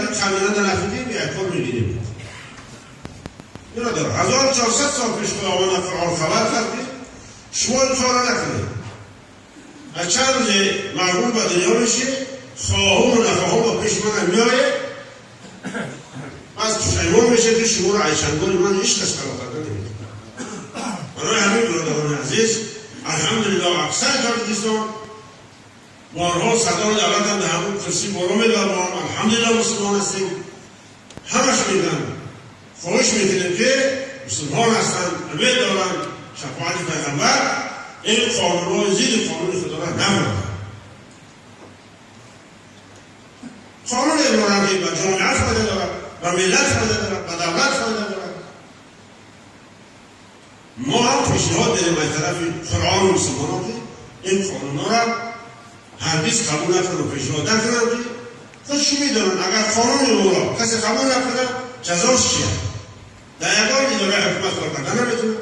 کردیم خمیره نرفیدیم یک کار میگیریم. برادر 1400 سال پیش خداوند قرآن خبر کرد که شما این کار را نکنید. از چند روز مغرور به دنیا میشه، خواهم و نخواهم با پیش من میایه، از پشیمان میشه که شما را ایچنگان من هیچ کس خلا کرده نمیده. برای همین برادران عزیز، الحمدلله اکثر تاجیکستان بارها صدر دولت هم در همون کرسی بالا میبرم، الحمدلله مسلمان هستیم، همش میگن خواهش میکنیم که مسلمان هستند، امید دارند شفاعت پیغمبر، این قانونهای زیر قانون خدا را نمونند. قانون دارند که به جامعه فایده دارد، به ملت فایده دارد، به دولت فایده دارد. ما هم پیشنهاد داریم از طرف قرآن و مسلمانان که این قانونها را هرگز قبول نکنند و پیشنهاد نکنند که خودشون میدانند اگر قانون او را کسی قبول نکند جزاش چیه؟ در یگان اداره حکومت کار کردن نمیتونه.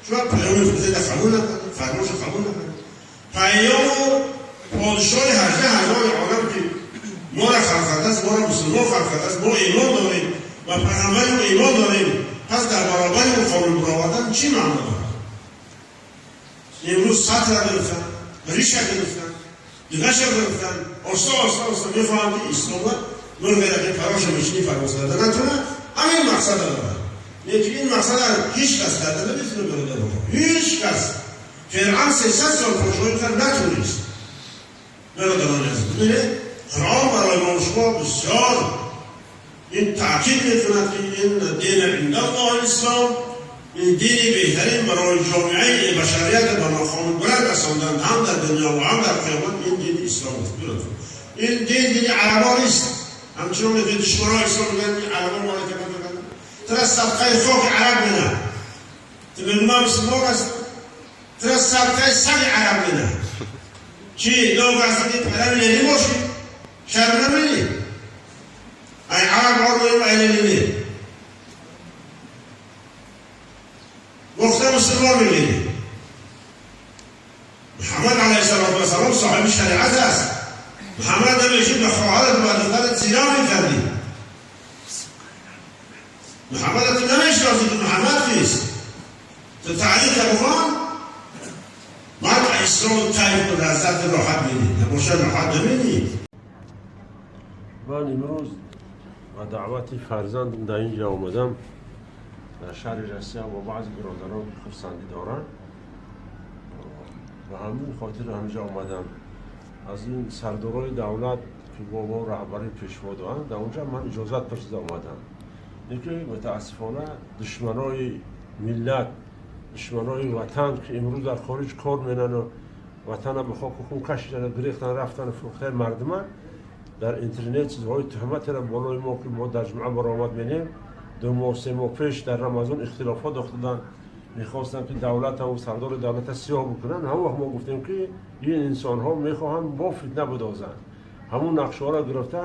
شما پیام پرزیدنت قبول نکنید، فرمانش قبول نکنید، پیام پادشاه 18,000 عالم که ما را خلق کرده است، ما را مسلمان خلق کرده است، ما ایمان داریم و پیغمبر او ایمان داریم، پس در برابر او قانون برآوردن چی معنا دارد؟ امروز سطر را گرفتن، ریش را گرفتن، دیگرش را گرفتن، آستا آستا آستا میخواهند که اسلام را مرغ را که پراش میشینی پرواز کرده نتونه. همین مقصد را دارد. لیکن این مقصد را هیچ کس کرده نمیتونه برادر، هیچ کس. فرعون 300 سال پادشاهی کرد نتونست. برادران عزیز، ببینید قرآن برای ما شما بسیار این تاکید میکند که این دین عند الله اسلام، این دینی بهترین برای جامعه بشریت به مقام بلند رساندن هم در دنیا و هم در قیامت، این دین اسلام است. این دین دین عربا نیست، همچنان که دشمنان اسلام میگن این عربا ما را کردن، تر صدقه خاک عرب منه، تو میگم ما مسلمان هست، تر صدقه سگ عرب منه، چی لو هستی که پدر لیلی باشی شرم نمیدی، ای عرب عرب ای لیلی گفته مسلمان میگیری. محمد علیه الصلاة والسلام صاحب شریعت است. محمد نمیشه به خواهرت و دخترت زنا میکردی. محمد تو نمیشناسی که محمد کیست. تو تعریف بخوان بعد اسلام تعریف و لذت راحت میدی، نباشه راحت نمیدی. من امروز با دعوت فرزندم در اینجا آمدم در شهر روسیه با بعضی برادران خرسندی دارند و همین خاطر همینجا آمدم. از این سردارای دولت که با ما رهبری پیشوا دارند در اونجا من اجازت پرسیده آمدم. لیکن متاسفانه دشمنای ملت، دشمنای وطن که امروز در خارج کار می‌کنن و وطن به خاک و خون کشیدن و گریختن رفتن و فروختن مردم، در اینترنت چیزهای تهمت را بالای ما که ما در جمعه برآمد می‌نیم، 2 ماه 3 ماه پیش در رمضان اختلافات افتادن، میخواستن که دولت هم و سردار دولت سیاه بکنن. همون وقت ما گفتیم که این انسان ها میخواهند با فتنه بدازند. همون نقشه ها را گرفته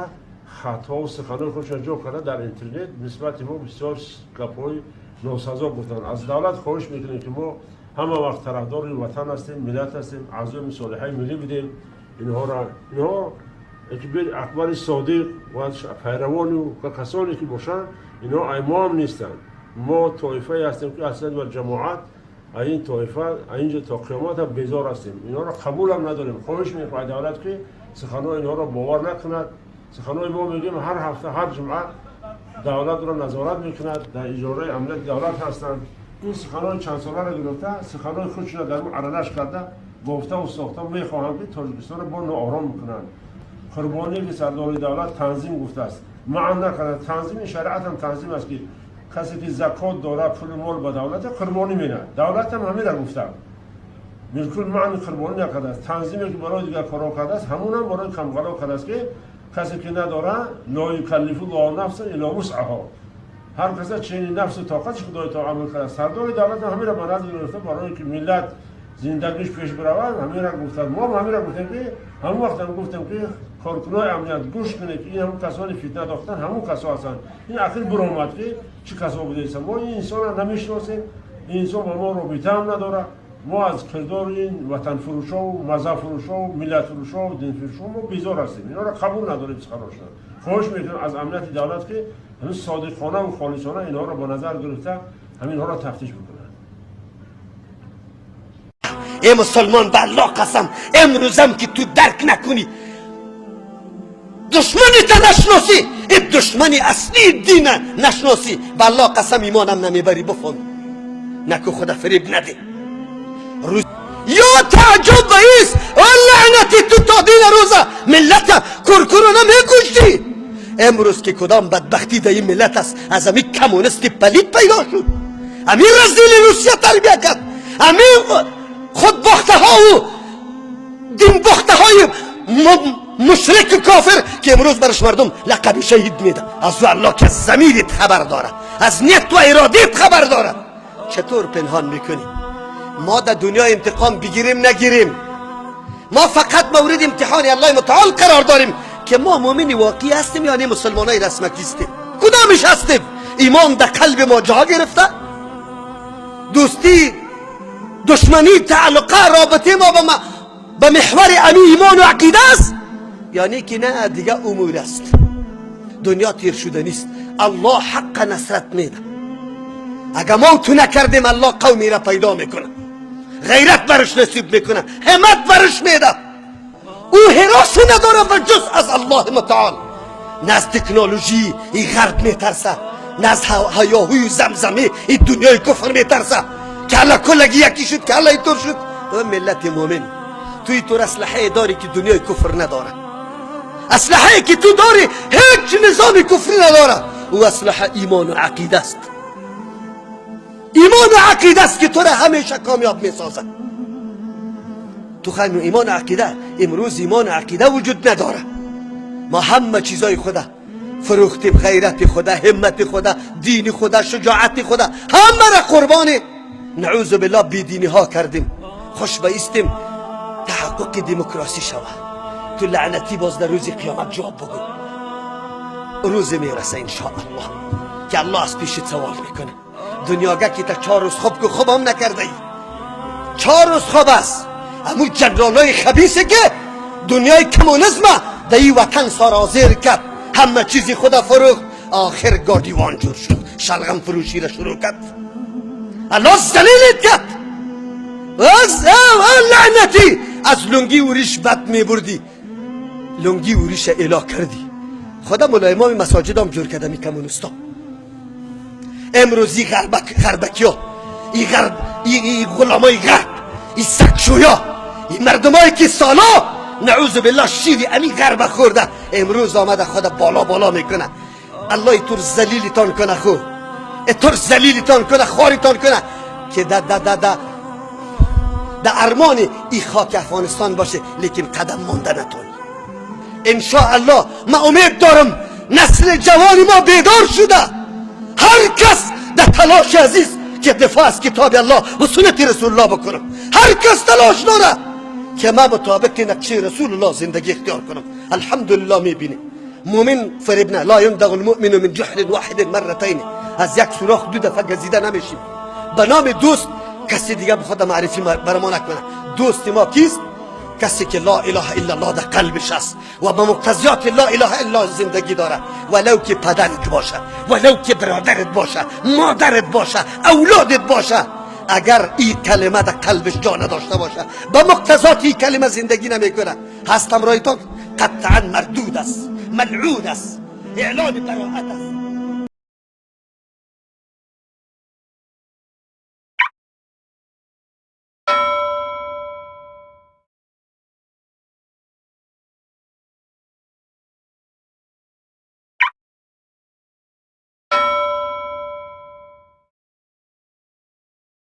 خطا و سخنان خودشان جا کرده در اینترنت نسبت ما بسیار گپ‌های ناسزا گفتن. از دولت خواهش میکنیم که ما همه وقت طرفدار وطن هستیم، ملت هستیم، اعضای صالحه ملی بودیم. اینها که اکبر صادق و پیروان و کسانی که باشند اینا امام نیستند. ما طایفه هستیم که اصلا و جماعت این طایفه اینجا تا قیامت هم بیزار هستیم. اینا را قبول هم نداریم. خواهش میکنیم دولت که سخنان اینها را باور نکند. سخنان ما میگیم هر هفته هر جمعه دولت را نظارت میکند، در اجاره امنیت دولت هستند. این سخنان چند ساله را گرفته، سخنان خودشون را در اون علنش کرده، گفته و ساخته میخواهند که تاجیکستان را با ناآرام میکنند. قربانی که سردار دولت تنظیم گفته است معن نکرده. تنظیم شریعت هم تنظیم است که کسی که زکات داره پول مال به دولت قربانی میده. دولت هم همین را گفته، بالکل معنی قربانی نکرده است. تنظیمی که برای دیگر کارا کرده است همون هم برای کمغلا کرده است که کسی که نداره لا یکلف الله نفسا الا وسعها، هر کس چنین نفس و طاقتش خدای تا عمل کرده. سردار دولت هم همین را به نظر گرفته برای که ملت زندگیش پیش برود همین را گفته. ما هم همین را گفتیم که همون وقت هم گفتیم که کارکنای امنیت گوش کنه که این همون کسانی فتنه داختن همون کسا هستن. این اخیر برآمد که چه کسا بوده. ما این انسان را نمیشناسیم، این انسان با ما رابطه هم نداره. Мо аз кирдори ин ватанфурӯшову мазҳабфурӯшову миллатфурӯшову динфурӯшо мо безор ҳастем. Инҳоро қабул надорем суханошона. Хоҳиш мекунем аз амнияти давлат, ки ҳамин содиқонаву холисона инҳоро ба назар гирифта, ҳаминҳоро тафтиш бикунанд. Эй мусулмон, ба Аллоҳ қасам, имрӯзам ки ту дарк накунӣ, душманита нашиносӣ, ин душмани аслии дина нашиносӣ, ба Аллоҳ қасам, имонам намебарӣ. Бифон наку, худа фиреб наде. Ё таъҷуб баист, о лаънати ту, то дина рӯза миллата куркуро намекуштӣ. Имрӯз ки кудом бадбахтӣ дар ин миллат аст, аз ҳамин коммунисти палид пайдо шуд, ҳамин раздели Русия тарбия кард, ҳамин худбохтаҳову динбохтаҳои мушрику кофир, ки имрӯз бараш мардум лақаби шаҳид меда. Аз Аллоҳ ки аз замирит хабар дорад, аз ният ва иродит хабар дорад, чатур пинҳон мекунӣ? Мо дар дунё интиқом бигирем, нагирем, мо фақат мавриди имтиҳони Аллоҳи мутаол қарор дорем, ки мо мӯмини воқеӣ ҳастем ё не мусулмонои расмакистем, кудомиш ҳастем? Имон дар қалби мо ҷо гирифта, дӯстӣ, душманӣ, тааллуқа, робитаи мо ба меҳвари ами имону ақида аст ё не ки на дига умур аст. Дунё тир шуда нест. Аллоҳ ҳаққа насрат меда. Агар мо ту накардем, Аллоҳ қавмеро пайдо мекунад, ғайрат барш насиб мекунад, ҳиммат барш меда. Ӯ ҳиросе надорад ва ҷуз аз Аллоҳи мутаол. На аз технологии и ғарб метарса, на аз ҳаёҳую замзаме и дунёи куфр метарса, ки алла куллаги якӣ шуд, ки алла итур шуд. Ӯ миллати мӯмин, туи тур аслиҳае дорӣ, ки дунёи куфр надорад. Аслиҳае ки ту дорӣ, ҳеҷ низоми куфрӣ надорад. Ӯ аслиҳа имону ақида аст. Имону ақида аст, ки тура ҳамеша комёб месозад. Ту хай имону ақида, имрӯз имону ақида вуҷуд надорад. Мо ҳама чизои худа фурӯхтем: ғайрати худа, ҳиммати худа, дини худа, шуҷоати худа, ҳамаро қурбони, наъузу биллоҳ, бединиҳо кардем. Хуш ба истем таҳаққуқи демократсӣ шава. Ту лаънатӣ, боз дар рӯзи қиёмат ҷавоб бигӯ. Рӯзе мераса, иншоаллоҳ, ки Аллоҳ аз пешит савол мекунад. Дунёга ки та 4 рӯз хоб ку, хобам накардаӣ, 4 рӯз хоб аст. Ҳамун ҷанралои хабисе, ки дунёи коммунизма дар ин ватан сарозер кард, ҳама чизи худа фурӯхт, охир гордивон ҷур шуд, шалғам фурӯширо шурӯъ кард. Аллоҳ залилит кард. Лаънатӣ, аз лунгӣ уриш бад мебурдӣ, лунгӣ уриша эло кардӣ. Худа мулла имоми масоҷидам ҷур карда ми коммунисто. Имрӯзи ғарбакиё, и ғарб, и ғуломои ғарб, и сагшӯё, и мардумое ки соло, наъузу биллоҳ, шири ами ғарба хӯрда, имрӯз омада худа боло боло мекуна. Аллоҳи тур залилитон куна, ху тур залилитон куна, хоритон куна, ки да да да да да армони и хоки Афғонистон боше, лекин қадам монда натонӣ. Иншоаллоҳ, ман умед дорам, насли ҷавони мо бедор шуда, ҳар кас дар талоши азиз, ки дифоъ аз китоби Аллоҳ ва суннати Расулуллоҳ бикунам. Ҳар кас талош дорад, ки ман мутобиқи нақшаи Расулуллоҳ зиндагӣ ихтиёр кунам. Алҳамдулиллоҳ, мебинем, мӯмин фариб на. لا يلدغ المؤمن من جحر واحد مرتين. Аз як сӯрох ду дафъа газида намешим. Ба номи дӯст каси дига бихоҳад маърифӣ бар мо накунад. Дӯсти мо кист? Касе ки ла илаҳа иллаллоҳ дар қалбиш аст ва ба муқтазиёти ла илаҳа иллаллоҳ зиндагӣ дорад. Валав ки падарат бошад, валав ки бародарат бошад, модарат бошад, авлодат бошад, агар ин калима дар қалбиш ҷо надошта бошад, ба муқтазоти ин калима зиндагӣ намекунад, ҳастам роитон қатъан мардуд аст, малъун аст, эълони бароат аст.